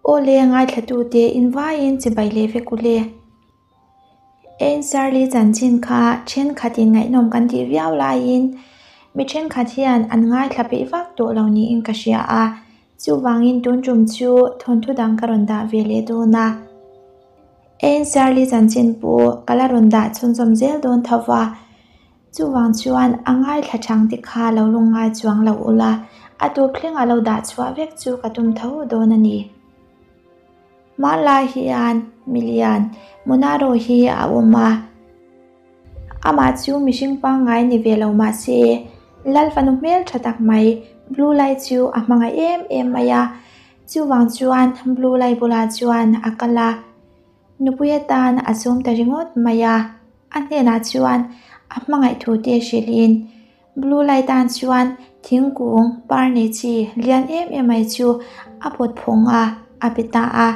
Aw le ngaithlatute invaiin chibai leh vek u le. Ain Shirley chanchin kha thenkhatin ngaihnawm kan tih viau laiin mi thenkhat hian an ngaithla peih vak tawh lo niin ka hria a, chuvangin tun tum chu thawnthu dang ka rawn dah ve leh dawn a. Ain Shirley chanchin pawh ka la rawn dah chhunzawm zel dawn tho va, chuvang chuan a ngaithla chang te kha lo lungngai chuang lo ula, a tawp thlengah lo dah chhuah vek chu ka tum tho dawn a ni. Hmanlai hian milian Monaro hi a awm a, amah chu mihring pangngai ni ve lo mah se, Lal fanu hmel tha tak mai Blue Lai chu a hmangaih em em mai a, chuvang chuan Blue Lai bulah chuan a kal a, nupui atan a sawm ta ringawt mai a, a hnenah chuan a hmangaih thu te hrilhin Blue Light tan chuan thingkung par nei chi lian em em mai chu a pawt phawng a, a pe ta a.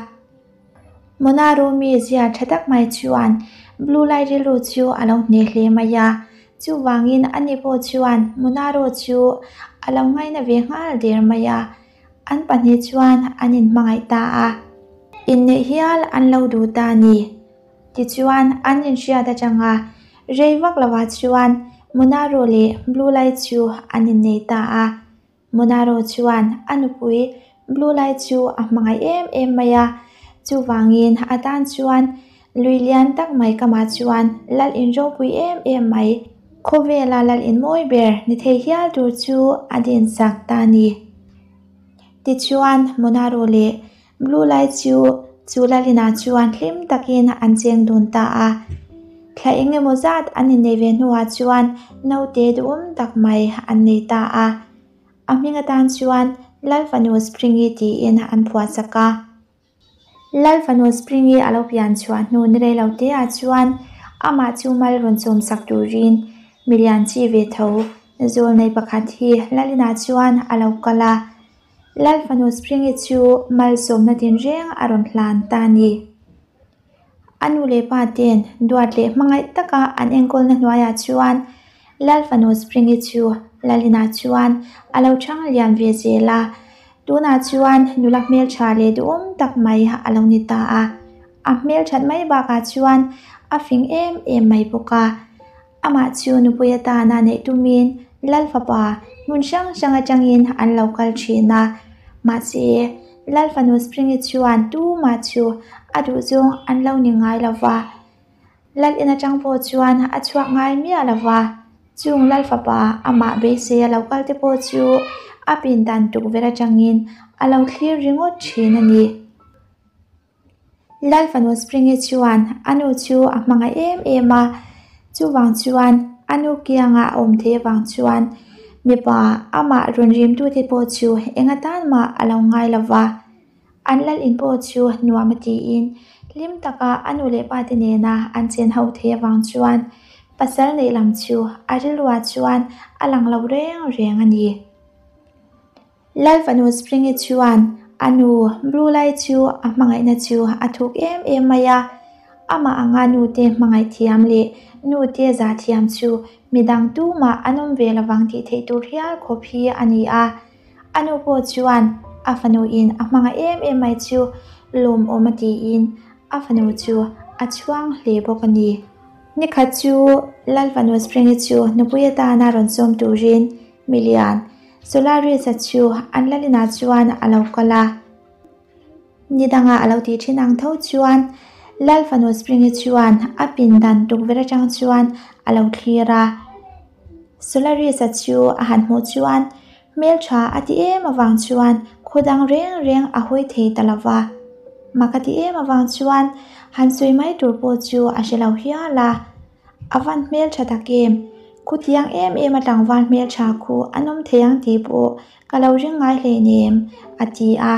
Mona Rumi zia tha tak mai chuan Blue Light rilru chu a lo hneh hle mai a, chuvangin ani pawh chuan Monaro chu a lo ngaina ve nghal der mai a, an pahnih chuan an inhmangaih ta a. Inneih hial an lo duh ta a ni. Tichuan, an inhriat atanga rei vak lovah chuan Monaro leh Blue Light chu an innei ta a. Monaro chuan a nupui Blue Light chu a hmangaih em em mai a, chuvangin a tan chuan lui lian tak mai kamah chuan lal in ropui em em mai, khawvela lal in mawi ber ni thei hial tur chu a dinsak ta a ni. Tichuan, Monaro leh Blue Light chu chu Lalina chuan hlim takin an cheng dun ta a. Thla eng emaw zat an innei ve hnuah chuan naute duhawm tak mai an nei ta a. A hming atan chuan Lal Fanu Springi tiin an phuahsak a. Lal Fanu Springi a lo pian chhuah hnu ni rei lo te ah chuan amah chu mal rawn chawmsak turin milian chi ve tho zawlnei pakhat hi Lalina chuan a lo kal a. Lal fanu Springi chu malsawmna tinreng a rawn hlan ta a ni. A nu leh pa ten duat leh hmangaih taka an enkawlna hnuaiah chuan Lal fanu Springi chu Lalina chuan a lo chhang lian ve zel a, tunah chuan nula hmeltha leh duhawm tak mai a lo ni ta a. A hmelthat mai bakah chuan a fing em em mai bawk a. Amah chu nupui atana neih tumin Lal fapa hmun hrang hrang atangin an lo kal thin a. Mahse, Lal fanu Springi chuan tumah chu a duhzawng an lo ni ngai lo va. Lal in atang pawh chuan a chhuak ngai miah lo va. Chung Lal fapa amah beisei a lo kal te pawh chu a pindan tukverh atangin a lo thlir ringawt thin a ni. Lal fanu Springi chuan a nu chu a hmangaih em em a, chuvang chuan a nu kianga a awm theih avang chuan mipa amah rawn rimtute pawh chu eng atan mah a lo ngai lo va. An lal in pawh chu nuam a tiin hlim taka a nu leh pa te nena an chen ho theih avang chuan pasal neih lam chu a rilruah chuan a lang lo reng reng a ni. Lal fanu Springi chuan a nu Blue Lai chu a hmangaihna chu a thuk em em mai a, amah anga nute hmangaih thiam leh nute zah thiam chu midang tumah an awm ve lovang tih theih tur hial khawp hi a ni a. A nu pawh chuan a fanu in a hmangaih em em mai chu lawmawm a tiin a fanu chu a chhuang hle bawk a ni. Nikhat chu Lal fanu Springi chu nupui atana rawn sawm turin milian Solaris-a chu an Lalina chuan a lo kal a. Ni danga a lo tih thin ang tho chuan Lal fanu Springi chuan a pindan tukverh atang chuan a lo thlir a. Solaris-a chu a han hmuh chuan hmeltha a ti em avang chuan khaw dang reng reng a hawi thei ta lo va. Mak a ti em avang chuan han sawi mai tur pawh chu a hre lo hial a. A van hmeltha tak em? Khutiang em em a tlangval hmeltha khu an awm thei ang tih pawh ka lo ring ngai hleinem, a ti a.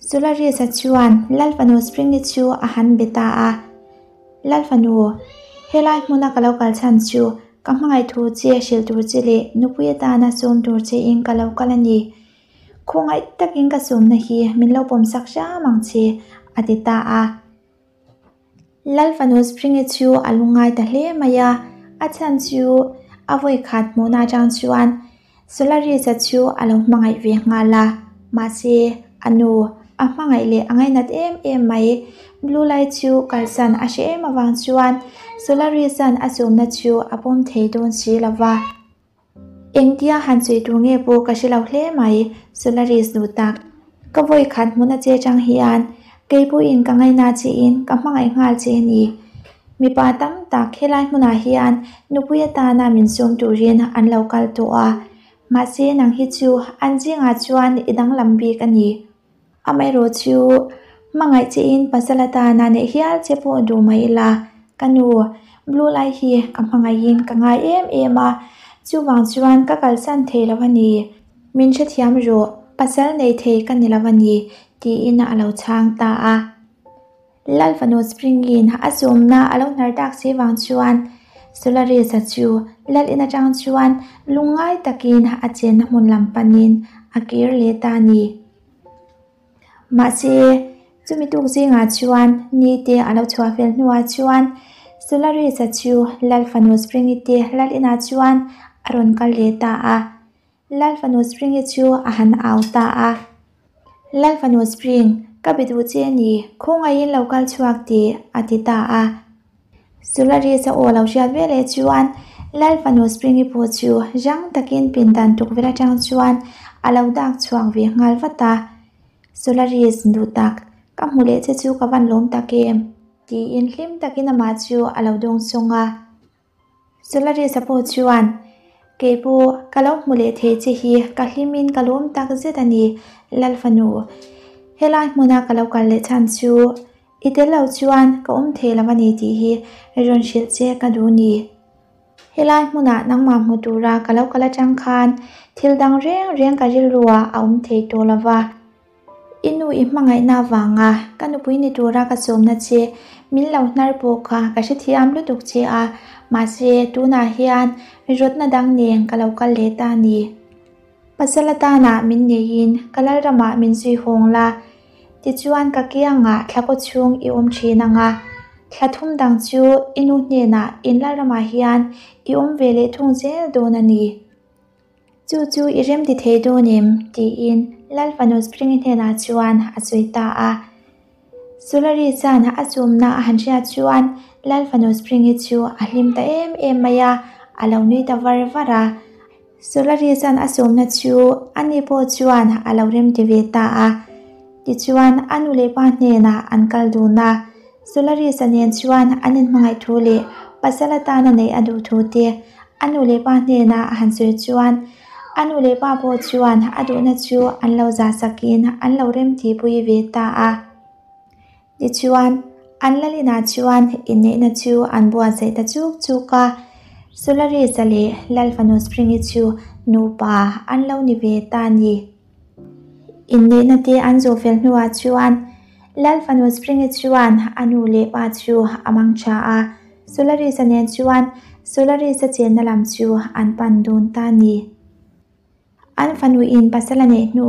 Solaris-a chuan Lal fanu Springi chu a han be ta a. Lal fanu, helai hmuna ka lo kal chhan chu ka hmangaih thu che hrilh tur che leh nupui atana sawm tur che in ka lo kal a ni. Khawngaih takin ka sawmna hi min lo pawmsak hram ang che, a ti ta a. Lal fanu Springi chu a lungngai ta hle mai a, a chhan chu a vawi khat hmuhna atang chuan Solaris-a chu a lo hmangaih ve nghal a, mahse. A nu, a hmangaih leh a ngainat em em mai. Blue Light chu kalsan a hre em avang chuan Solaris-a'n a sawmna chu a pawm thei dawn si lo va. Engtia han sawi tur nge pawh ka hre lo hle mai, Solaris nu tak. Ka vawi khat hmun a che chang hian kei pawhin ka ngaina chein ka hmangaih nghal che a ni. Mipa tam tak helai hmunah hian nupui atana min sawm turin an lo kal tawh a, mahse nang hi chu an zingah chuan i danglam bik a ni. Amaherawhchu, hmangaih chein pasal atana neih hial che pawh duh mai ila, ka nu, Blue lai hi ka hmangaihin ka ngai em em a, chuvang chuan ka kalsan thei lo a ni. Min hrethiam rawh, pasal nei thei ka ni lo a ni, tiin a lo chhang ta a. Lal fanu Spring-in a sawmna a lo hnar tak si vang chuan Solaris-a chu Lal in atang chuan lungngai takin a chenna hmun lam panin a kir leh ta a ni. Mahse, chumi tuk zingah chuan nite a lo chhuah fel hnuah chuan Solaris-a chu Lal fanu Spring-i te Lal inah chuan a rawn kal leh ta a. Lal fanu Spring-i chu a han au ta a. Lal fanu Spring, ka be duh che a ni, khawngaihin lo kal chhuak tih, a ti ta a. Solaris a aw lo hriat veleh chuan Lal fanu Spring-i pawh chu rang takin pindan tukverh atang chuan a lo dak chhuak ve nghal vat a. Solaris, duh tak, ka hmu leh che chu ka van lawm tak em? tiin hlim takin amah chu a lo dawng sawng a. Solaris-a pawh chuan, Kei pawh ka lo hmu leh thei che hi ka hlimin ka lawm tak zet a ni, Lal fanu. Helai hmuna ka lo kal leh chhan chu i tel lo chuan ka awm thei lo a ni tih hi rawn hrilh che ka duh ni. Helai hmunah nangmah hmu tura ka lo kal atang khan thil dang reng reng ka rilruah a awm thei tawh lo va. I nu i hmangaihna avanga ka nupui ni tura ka sawmna che min lo hnar pawh kha ka hrethiam lutuk che a, mahse tunah hian rawtna dang nen ka lo kal leh ta a ni. Pasal atana min neiin ka lalramah min zui hawng la, tichuan ka kiangah thla kaw chhung i awm thin ang a, thla thum dang chu i nu hnenah in lalramah hian i awm ve leh thung zel dawn a ni. Chu chu i rem ti thei dawn em? tiin Lal fanu Spring-i hnenah chuan a sawi ta a. Sulari chuan a chumna a han hriat chuan Lal fanu Spring-i chu a hlim ta em em mai a, a lo nui ta var var a. Sulari chuan a sawmna chu ani pawh chuan a lo rem ti ve ta a. Tichuan a nu leh pa hnenah an kal dun a. Solaris-a nen chuan an inhmangaih thu leh pasal atana neih a duh thu te a nu leh pa hnena a han sawi chuan a nu leh pa pawh chuan a duhna chu an lo zah sakin an lo remtihpui ve ta a. Tichuan, an Lalinah chuan inneihna chu an buatsaih ta chuk chuk a, Solaris-a leh Lal fanu Spring-i chu nupa an lo ni ve ta a ni. Inneihna te an zawh fel hnuah chuan Lal fanu Springi chuan a nu leh pa chu a mang tha a, Solaris-a nen chuan Solaris-a chenna lam chu an pan dun ta a ni. An fanu in pasal a neih hnu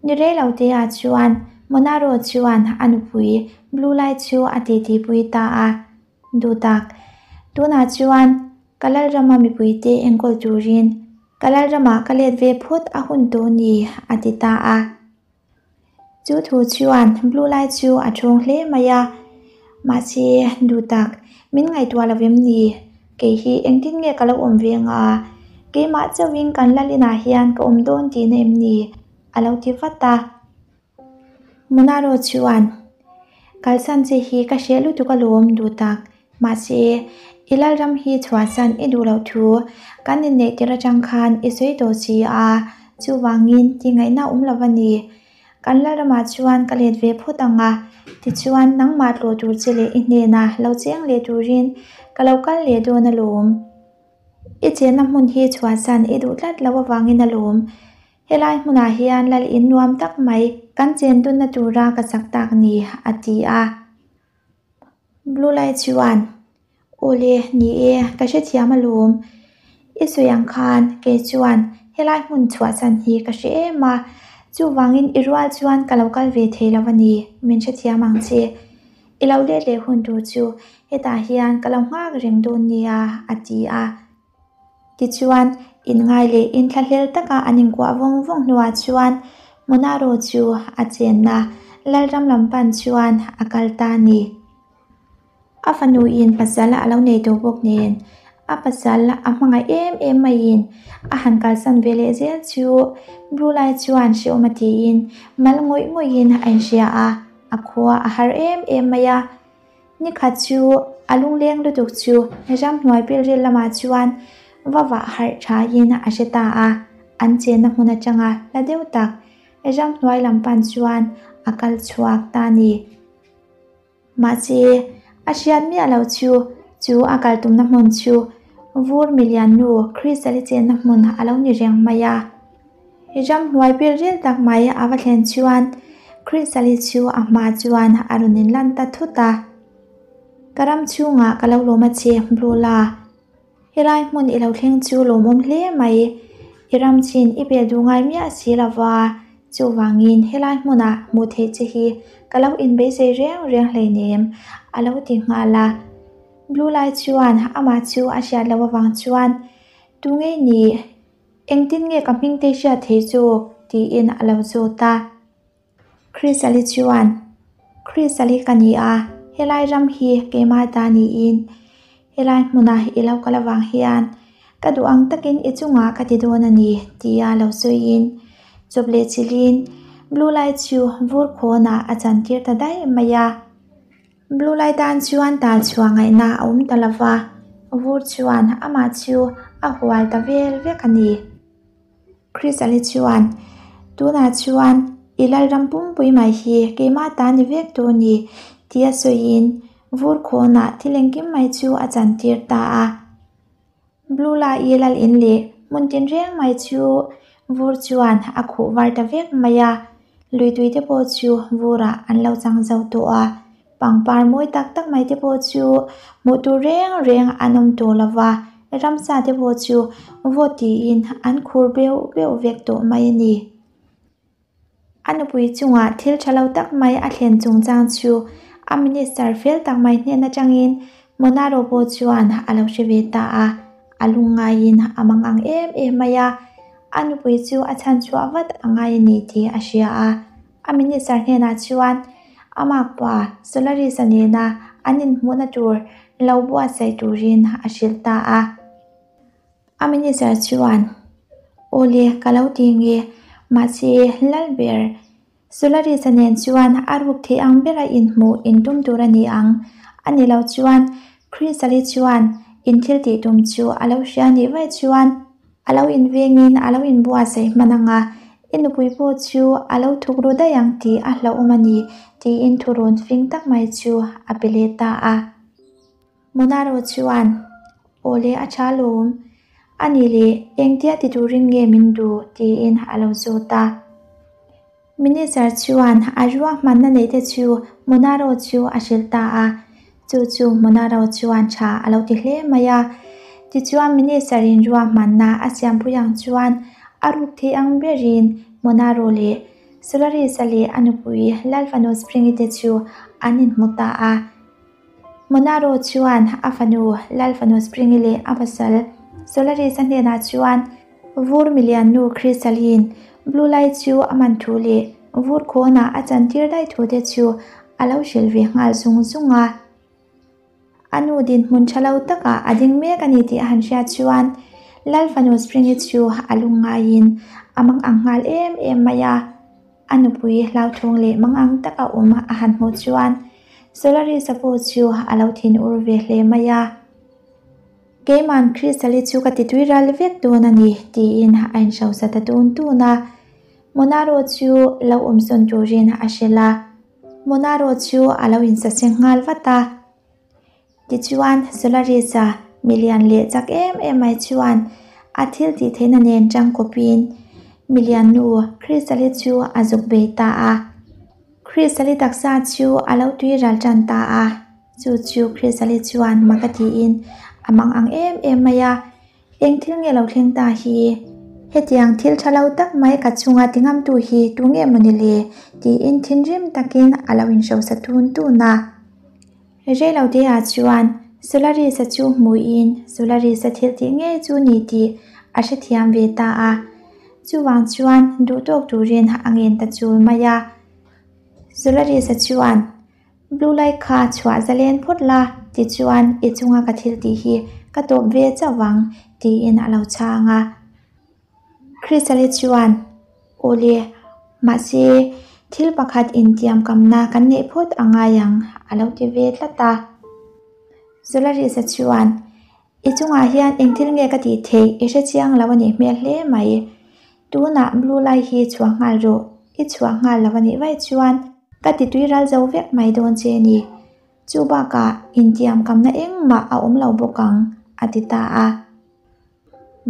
ni rei lo te ah chuan Monaro chuan a nupui Blue Lai chu a titi pui ta a, Duhtak, tunah chuan ka Lalrama mipuite enkawl turin Ka lalramah ka let ve phawt a hun tawh ni, a ti ta a. Chu thu chuan Blue Lai chu a thawng hle mai a. Mahse, duh tak, min ngaihtuah lo em ni? Kei hi engtin nge ka lo awm ve anga? Keimah chauhin kan lalinah hian ka awm dawn tihna em ni? a lo ti vat a. Monaro chuan, Kalsan che hi ka hreh lutuk alawm duh tak. Mahse, i lalram hi chhuahsan i duh loh thu kan inneih tir atang khan i sawi tawh si a, chuvangin tingaihna awm lo a ni. Kan lalramah chuan ka let ve phawt ang a, tichuan nangmah tlawh tur che leh i hnenah lo cheng leh turin ka lo kal leh dawn alawm. I chenna hmun hi chhuahsan i duh tlat loh avangin alawm. Helai hmunah hian lal in nuam tak mai kan chen dunna tura ka chak tak ni, a ti a. Blue Light chuan, Awle, ni e, ka hrethiam alawm. I sawi ang khan kei chuan helai hmun chhuahsan hi ka hre em a, chuvangin i rual chuan ka lo kal ve thei lo a ni, min hrethiam ang che. I lo let leh hun tur chu hetah hian ka lo nghak reng dawn nia, a ti a. Tichuan, inngai leh inthlahlel taka an inkuah vawng vawng hnuah chuan Monaro chu a chenna Lalram lam pan chuan a kal ta a ni. A fanu in pasal a lo nei tawh bawk nen a pasal a hmangaih em em maiin a han kalsan ve leh zel chu Blue-Lai chuan hrehawm a tiin mal ngawih ngawihin a inhria a, a khua a har em em mai a. Ni khat chu a lungleng lutuk chu ramhnuai pilril lamah chuan va vah harh thain a hre ta a, an chenna hmun atanga hla deuh tak ramhnuai lam pan chuan a kal chhuak ta a ni. Mahse, a hriat miah loh chu chu a kal tumna hmun chu vur milian nu Crystal-i chenna hmun a lo ni reng mai a. Ramhnuai pilril tak mai a va thlen chuan Crystal-i chu a hma chuan a rawn inlan ta thut a. Ka ram chhungah ka lo lawm a che, Blue-la. Helai hmun i lo thleng chu lawmawm hle mai. I ram chin i bel duh ngai miah si lo va, chuvangin helai hmunah hmuh theih che hi ka lo inbeisei reng reng hleinem, a lo ti nghal a. Blue Lai chuan amah chu a hriat loh avang chuan, Tu nge ni? Engtin nge ka hming te hriat theih zawk? tiin a lo zawt a. Chrisali chuan, Chrisali ka ni a, helai ram hi keimah ta niin helai hmuna i lo kal avang hian ka duh ang takin i chungah ka ti dawn a ni, tia lo sawiin chawp leh chilhin Blue Light chu vur khawnah a chantir ta daih mai a. Blue Light tan chuan tal chhuah ngaihna a awm ta lova, vur chuan amah chu a hual ta vel vek a ni. Chrisali chuan, Tunah chuan i Lalram pumpui mai hi keimah ta ni vek tur ni, tia sawiin vur khawnah thil engkim mai chu a chantir ta a. Blue-la-i lal in leh hmun tinreng mai chu vur chuan a khuh var ta vek mai a, luitui te pawh chu vurah an lo chang zo tawh a. Pangpar mawi tak tak mai te pawh chu hmuh tur reng reng an awm tawh lo va, ramsa te pawh chu vawt tiin an khur beuh beuh vek tawh mai a ni. A nupui chungah thil tha lo tak mai a thlen chungchang chu a minister fel tak mai hnen atangin Monaro pawh chuan a lo hre ve ta a, a lungngaiin a mangang em em mai a, a nupui chu a chhanchhuah vat a ngai a ni tih a hria a. A minister hnenah chuan a makpa Solaris-a nena an inhmuhna tur lo buatsaih turin a hrilh ta a. A minister chuan, Awle, ka lo ti nge, mahse Lalber, Solaris-a nen chuan a ruk theih ang bera inhmuh intum tur a ni ang. A ni lo chuan Crystal-i chuan in thil tih tum chu a lo hria nih vaih chuan A lo invengin a lo inbuatsaih hman ang a, i nupui pawh chu a lo thuk ru daih ang tih a hlauhawm a ni, tiin thurawn fing tak mai chu a pe leh ta a. Monaro chuan, Aw le a tha lawm, a ni leh engtia ti turin nge min duh? tiin a lo zawt a. Minister chuan a ruahmanna neihte chu Monaro chu a hrilh ta a, chu chu Monaro chuan tha a lo ti hle mai a. Tichuan Minister in ruahmanna a siampui ang chuan a ruk thei ang berin Monaro leh Solaris-a leh a nupui Lalfanu Spring-i te chu an inhmu ta a. Monaro chuan a fanu Lalfanu Spring-i leh a pasal Solaris-a hnenah chuan Vur milian nu Crystal-in Blue Light chu a man thu leh vur khawnah a chantir daih thu te chu a lo hrilh ve nghal zung zung a. A nu dinhmun tha lo takah a ding mek a ni tih a han hriat chuan Lal fanu Spring-i chu a lungngaiin a mang ang nghal em em mai a. A nupui hlauthawng leh mangang taka awm a han hmuh chuan Solaris-a pawh chu a lo thin ur ve hle mai a. Keiman Crystal-i chu ka ti tui ral vek dawn a ni, tiin a inhrosa ta tun tun a. Monaro chu lo awm sawn turin a hrilh a. Monaro chu a lo insaseng nghal vat a. Tichuan, Solaris-a milian leh chak em em mai chuan a thil tih theihna nen tangkawpin milian nu Crystal-i chu a zuk bei ta a. Crystal-i taksa chu a lo tui ral tan ta a. Chu chu Crystal-i chuan mak a tiin a mang ang em em mai a, Eng thil nge lo thleng ta hi? Hetiang thil tha lo tak mai ka chunga ti ngamtu hi tu nge maw ni le? tiin thinrim takin a lo inhrosa tun tun a. Reilote-ah chuan Solaris-a chu hmuin Solaris-a thil tih ngei chu ni tih a hrethiam ve ta a. Chuvang chuan duhtawk turin a ngen ta chul mai a. Solaris-a chuan, Blue Light kha chhuah zalen phawt la, tichuan i chunga ka thil tih hi ka tawp ve chauh ang, tiin a lo chhang a. Crystal-i chuan, Awle, mahse thil pakhat intiamkamna kan neih phawt a ngai ang, a lo ti ve tlat a. Solaris-a chuan, I chungah hian eng thil nge ka tih theih i hre chiang lo a nih hmel hle mai. Tunah Blue Light hi chhuah nghal rawh, i chhuah nghal lo a nih vaih chuan ka ti tui ral zo vek mai dawn che a ni. Chu bakah intiamkamna engmah a awm lo bawk ang, a ti ta a.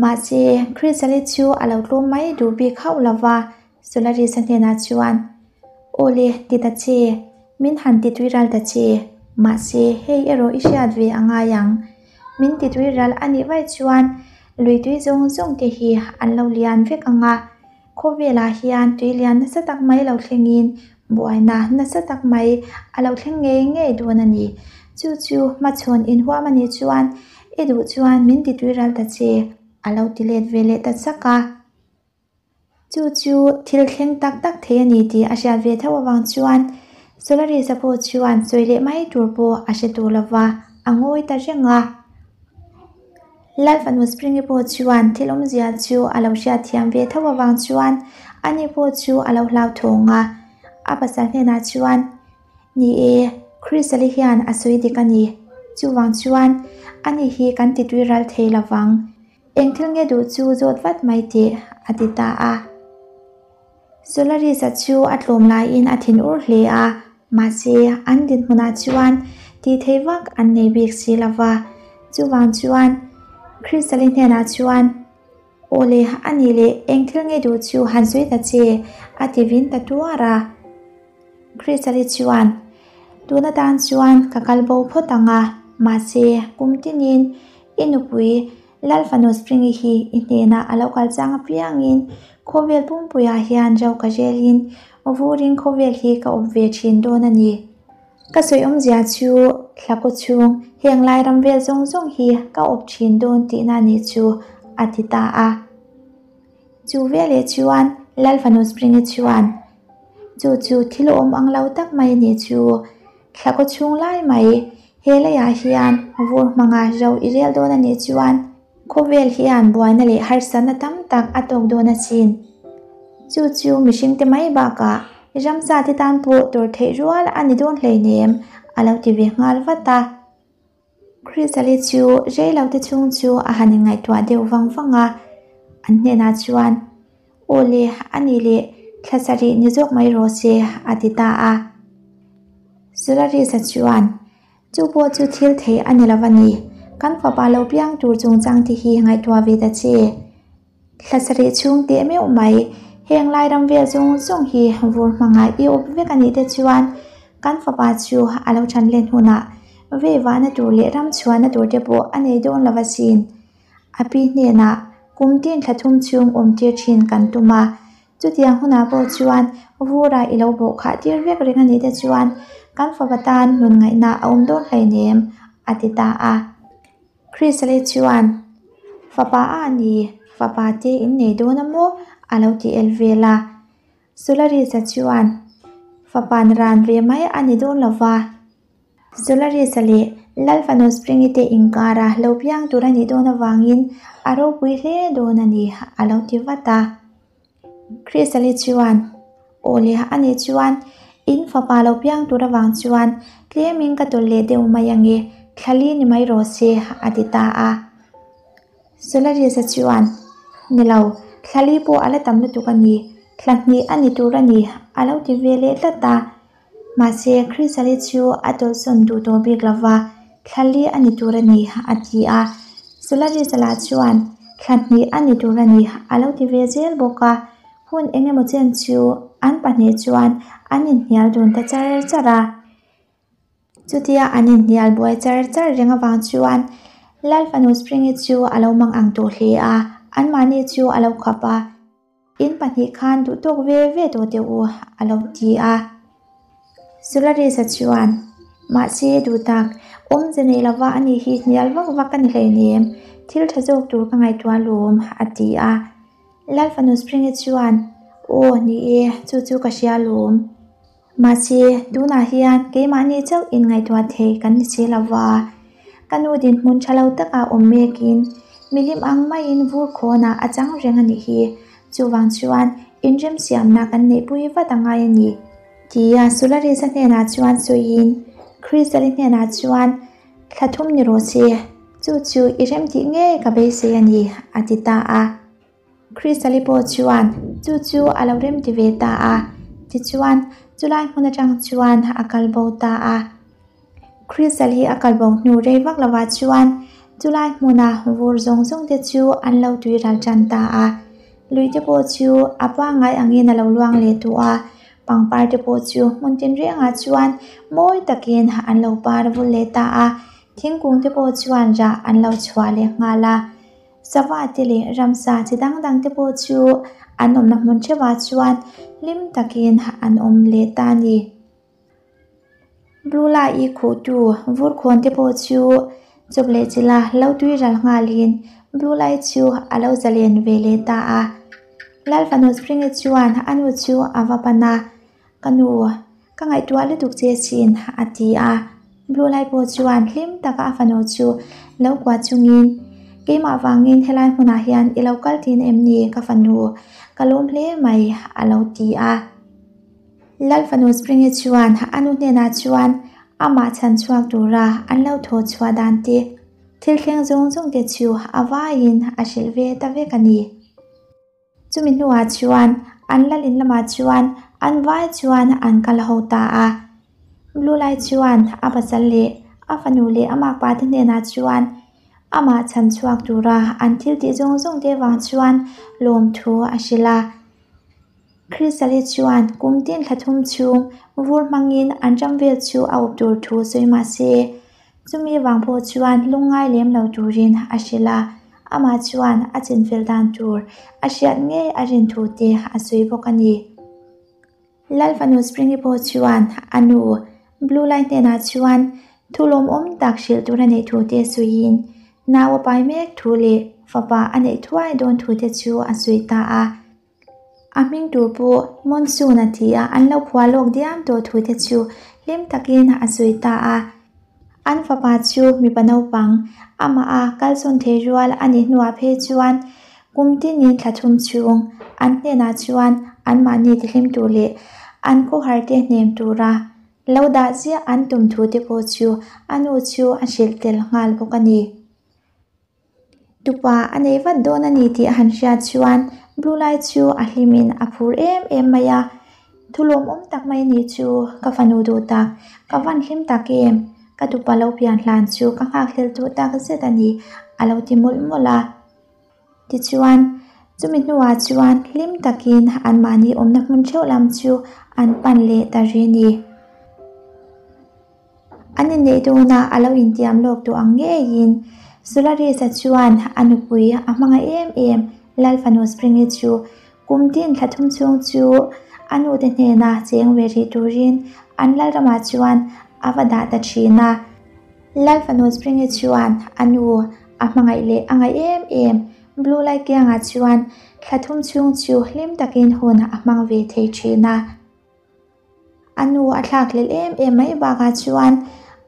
Mahse, Chrysalis chu a lo tlawm mai duh bik hauh lo va, Solaris-a hnenah chuan, Aw le, ti ta che, min han ti tui ral ta che, mahse hei erawh i hriat ve a ngai ang. Min ti tui ral a nih vaih chuan lui tui zawng zawng te hi an lo lian vek ang a, khawvelah hian tui lian nasa tak mai lo thlengin buaina nasa tak mai a lo thleng ngei ngei dawn a ni. Chu chu hmachhawn inhuam a nih chuan i duh chuan min ti tui ral ta che, a lo ti let ve leh ta chak a. Chu chu thil thleng tak tak thei a ni tih a hriat ve tho avang chuan Solaris-a pawh chuan sawi leh mai tur pawh a hre tawh lo va, a ngawi ta reng a. Lal fanu Spring-i pawh chuan thil awmzia chu a lo hriat thiam ve tho avang chuan ani pawh chu a lo hlauthawng a. A pasal hnenah chuan, Ni e, Crystal-i hian a sawi dik a ni. Chuvang chuan ani hi kan ti tui ral thei lo vang. Eng thil nge duh chu zawt vat mai teh, a ti ta a. Solaris-a chu a tlawm laiin a thin ur hle a, mahse an dinhmunah chuan tih theih vak an nei bik si lo va. Chuvang chuan Crystal-i hnenah chuan, Aw le, a nih leh eng thil nge duh chu han sawi ta che, a ti vin ta tuar a. Crystal-i chuan, Tun atan chuan ka kal bo phawt ang a, mahse kum tinin i nupui Lal fanu Spring-i hi i hnenah a lo kal chang apiangin khawvel pumpuiah hian ro ka relin vurin khawvel hi ka awp ve thin dawn a ni. Ka sawi awmzia chu thla kaw chhung heng lai ram vel zawng zawng hi ka awp thin dawn tihna a nih chu, a ti ta a. Chu veleh chuan Lal fanu Spring-i chuan, Chu chu thil awm ang lo tak mai a nih chu. Thla kaw chhung lai mai, he leiah hian vur hmanga ro i rel dawn a nih chuan khawvel hian buaina leh harsatna tam tak a tawk dawn asin. Chu chu mihringte mai bakah ramsa te tan pawh tawrh theih rual a ni dawn hleinem, a lo ti ve nghal vat a. Crystal-i chu reilote chhung chu a han inngaihtuah deuh vang vang a, an hnenah chuan, Aw le, a nih leh thla sarih ni zawk mai rawh se, a ti ta a. Solaris-a chuan, Chu pawh chu thil theih a ni lo va ni, kan fapa lo piang tur chungchang te hi ngaihtuah ve ta che. Thla sarih chhung teh meuh mai, heng lai ram vel zawng zawng hi vur hmanga i awp vek a nih te chuan kan fapa chu a lo than len hunah vei vahna tur leh ram chhuahna tur te pawh a nei dawn lo asin. A pi hnenah kum tin thla thum chhung awm tir thin kan tum a, chutiang hunah pawh chuan vurah i lo bawh khah tir vek reng a nih te chuan kan fapa tan nun ngaihna a awm dawn hleinem, a ti ta a. Crystal-i chuan, Fapa a ni, fapa te in nei dawn a maw? a lo ti el vel a. Solaris-a chuan, Fapa'n ran ve mai a ni dawn lo va. Solaris-a leh Lalfanu Spring-i te inkara lo piang tur a nih dawn avangin a ropui hle dawn a ni, a lo ti vat a. Crystal-i chuan, Aw le, a nih chuan in fapa lo piang tur avang chuan tlemin ka tawlh leh deuh mai ange, thla li ni mai rawh se, a ti ta a. Solaris-a chuan, Ni lo, thla li pawh a la tam lutuk a ni, thla hnih a ni tur a ni, a lo ti ve leh tlat a. Mahse, Crystal-i chu a tawlhsawn duh tawh bik lo va, Thla li a ni tur a ni, a ti a. Solaris-a lah chuan, Thla hnih a ni tur a ni, a lo ti ve zel bawk a. Hun eng emaw chen chu an pahnih chuan an inhnial dun ta char char a. Chutia an inhnial buai char char reng avang chuan Lal fanu Spring-i chu a lo mang ang tawh hle a, anmahni chu a lo khap a. In pahnih khan duh tawk ve ve tawh teh u, a lo ti a. Solaris-a chuan, Mahse, duh tak, awmze nei lova a nih hi hnial vak vak a ni hleinem, thil tha zawk tur ka ngaihtuah lawm, a ti a. Lal fanu Spring-i chuan, Aw, ni e, chu chu ka hria lawm. Mahse, tunah hian keimahni chauh inngaihtuah thei kan ni si lo va. Ka nu dinhmun tha lo takah awm mekin milim ang maiin vur khawnah a chang reng a nih hi. Chuvang chuan inremsiamna kan neihpui vat a ngai a ni. Tia Solaris-a hnenah chuan sawiin Crystal-i hnenah chuan, Thla thum ni rawh se, chu chu i remtih ngei ka beisei a ni, a ti ta a. Crystal-i pawh chuan chu chu a lo remti ve ta a, tichuan chulai hmun atang chuan a kal bo ta a. Crystal hi a kal bo hnu rei vak lovah chuan chulai hmuna vur zawng zawng te chu an lo tui ral tan ta a. Lui te pawh chu a pangngai angin a lo luang leh tawh a, pangpar te pawh chu hmun tinrengah chuan mawi takin an lo par vul leh ta a, thingkung te pawh chuan rah an lo chhuah leh nghal a. Sava te leh ramsa chi dang dang te pawh chu an awmna hmun theuhah chuan hlim takin an awm leh ta a ni. Blue-lai khuhtu vur khawn te pawh chu chawp leh chilha lo tui ral nghalin Blue-lai chu a lo zalen ve leh ta a. Lal fanu Spring-i chuan a nu chu a va pan a, Ka nu, ka ngaihtuah lutuk che sin, a ti a. Blue-lai pawh chuan hlim taka a fanu chu lo kuah chungin, Keimah vangin helai hmunah hian i lo kal tin em ni ka fanu, ka lawm hle mai, a lo ti a. Lal fanu Springi chuan a nu hnenah chuan amah chhan chhuak tura an lo thaw chhuah dan te, thil thleng zawng zawng te chu a vaiin a hrilh ve ta vek a ni. Chumi hnuah chuan an lal in lamah chuan an vai chuan an kal ho ta a. Blue-lai chuan a pasal leh a fanu leh a makpa te hnenah chuan amah chhan chhuak tura an thil tih zawng zawng te vang chuan lawmthu a hrilh a. Crystal-i chuan kum tin thla thum chhung vur hmangin an ram vel chu a awp tur thu sawi mah se, chumi vang pawh chuan lungngai lem lo turin a hrilh a, amah chuan a chinfel dan tur a hriat ngei a rin thu te a sawi bawk a ni. Lal fanu Springi pawh chuan a nu Blue Lai hnenah chuan thu lawmawm tak hrilh tur a neih thu te sawiin nau a pai mek thu leh fapa a neih thuai dawn thu te chu a sawi ta a. A hming tur pawh Monsoon a ti a, an lo phuah lawk diam tawh thu te chu hlim takin a sawi ta a. An fapa chu mipa naupang, amah a kalsawn thei rual a nih hnuah phei chuan kum tinin thla thum chhung an hnenah chuan anmahni tihlim tur leh an khawhar te hnem tura lo dah ziah an tum thu te pawh chu a nu chu a hrilh tel nghal bawk a ni. Tupa a nei vat dawn a ni tih a han hriat chuan Blue Lai chu a hlimin a phur em em mai a. Thu lawmawm tak mai ni chu ka fanu duh tak, ka van hlim tak em, ka tupa lo pian hlan chu ka nghakhlel duh tak zet a ni a lo ti mawlh mawlh a. Tichuan, chumi hnuah chuan hlim takin anmahni awmna hmun theuh lam chu an pan leh ta rih a ni. An inneih dawnah a lo intiam lawk tawh ang ngeiin Solaris-a chuan a nupui a hmangaih em em Lal fanu Spring-i chu kum tin thla thum chhung chu a nute hnena cheng ve rih turin an Lalramah chuan a va dah ta thin a. Lal fanu Spring-i chuan a nu a hmangaih leh a ngaih em em Blue Light kiangah chuan thla thum chhung chu hlim takin hun a hmang ve thei thin a. A nu a thlak hlelh em em mai bakah chuan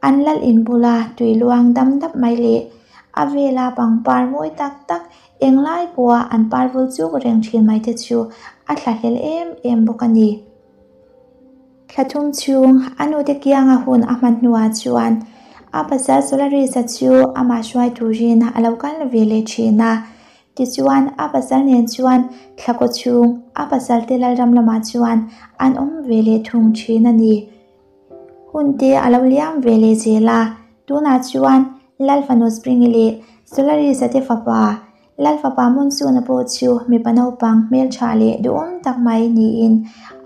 an lal in bula tui luang dam dap mai leh a vela pangpar mawi tak tak englai pawha an par vul chuk reng thin mai te chu a thla hlelh em em bawk a ni. Thla thum chhung a nu te kianga hun a hman hnuah chuan a pasal Solaris-a chu amah hruai turin a lo kal ve leh thin a. Tichuan, a pasal nen chuan thla kaw chhung a pasal te Lalram lamah chuan an awm ve leh thung thin a ni. Hun te a lo liam ve leh zel a, tunah chuan Lal fanu Springi leh Solaris-a te fapa, Lal fapa Monsoon-a pawh chu mipa naupang hmeltha leh duhawm tak mai niin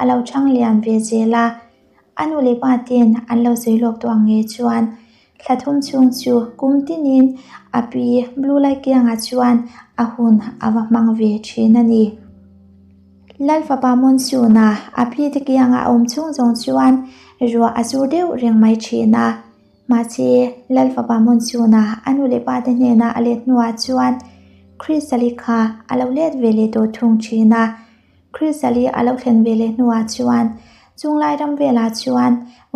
a lo chhang lian ve zel a. A nu leh pa ten an lo sawi lawk tawh ang nge chuan thla thum chhung chu kum tinin a pi Blue Light kiangah chuan a hun a va hmang ve thin a ni. Lal fapa Monsoon-a a pi te kianga a awm chhung zawng chuan ruah a zur deuh reng mai thin a. Mahse, Lal fapa Monsoon-a a nu leh pa te hnena a let hnuah chuan. Crystal-i kha a lo let ve leh tawh thung thin a. Crystal-i a lo thlen ve leh hnuah chuan chunglai ram velah chuan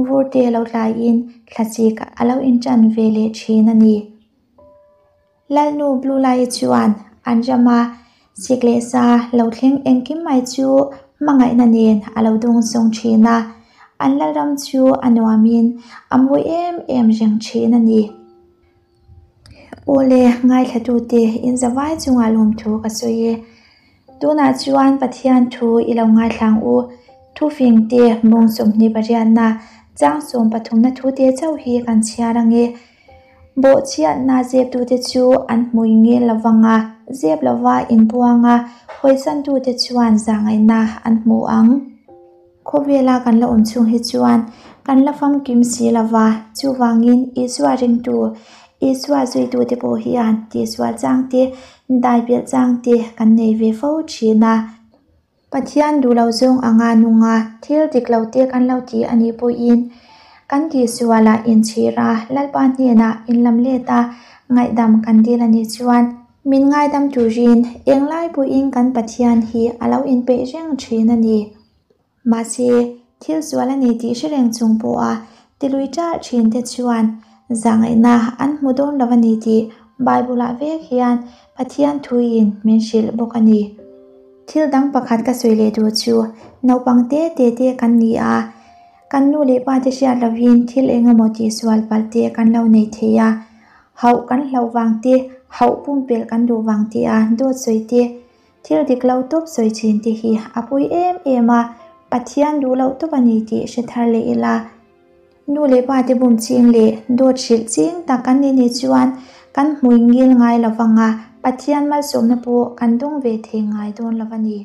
vur te lo tlaiin thlasik a lo inṭan ve leh thin a ni. Lalnu Blue-Lai chuan an rama sik leh sa lo thleng engkim mai chu hmangaihna nen a lo dawng zawng thin a, an lalram chu a nuamin a mawi em em reng thin a ni. Awle, ngaithlatute inzavai chungah lawmthu ka sawi e. Tunah chuan Pathian thu i lo ngaithlang u. Thufing te mawng 28na chang 13na thu te chauh hi kan chhiar ang e. Bawhchhiatna zeptute chu an hmui ngel lovang a, zep lova inbuang a, hawisantute chuan zahngaihna an hmu ang. Khawvela kan la awm chhung hi chuan kan la famkim si lova, chuvangin Isua ringtu, Isua zuitute pawh hian tihsual chang te, daipelh chang te kan nei ve fo thin a. Pathian duh lo zawng anga nunga thil dik lo te kan lo ti a nih pawhin kan tihsualah inchhir a, Lalpa hnenah inlam let a, ngaihdam kan dil a nih chuan min ngaidam turin englai pawhin kan Pathian hi a lo inpeih reng thin a ni. Mahse, thil sual a ni tih hre reng chung pawha tilui ṭah ṭhinte chuan zahngaihna an hmu dawn lo a ni tih Bible-ah vek hian Pathian thuin min hrilh bawk a ni. Thil dang pakhat ka sawi leh duh chu naupang te te te kan ni a, kan nu leh pa te hriat lovin thil eng emaw tihsual palh te kan lo nei thei a, hauh kan hlauh vang te, hauh pumpelh kan duh vang te a dawt sawi te, Thil dik lo tawp sawi thin te hi a pui em em a, Pathian duh loh tawp a ni tih hre thar leh ila. Nu leh pa te bum ching leh dawt hrilh ching tak kan ni nih chuan kan hmui ngil ngai lo vang a, Pathian malsawmna pawh kan dawng ve thei ngai dawn lo a ni.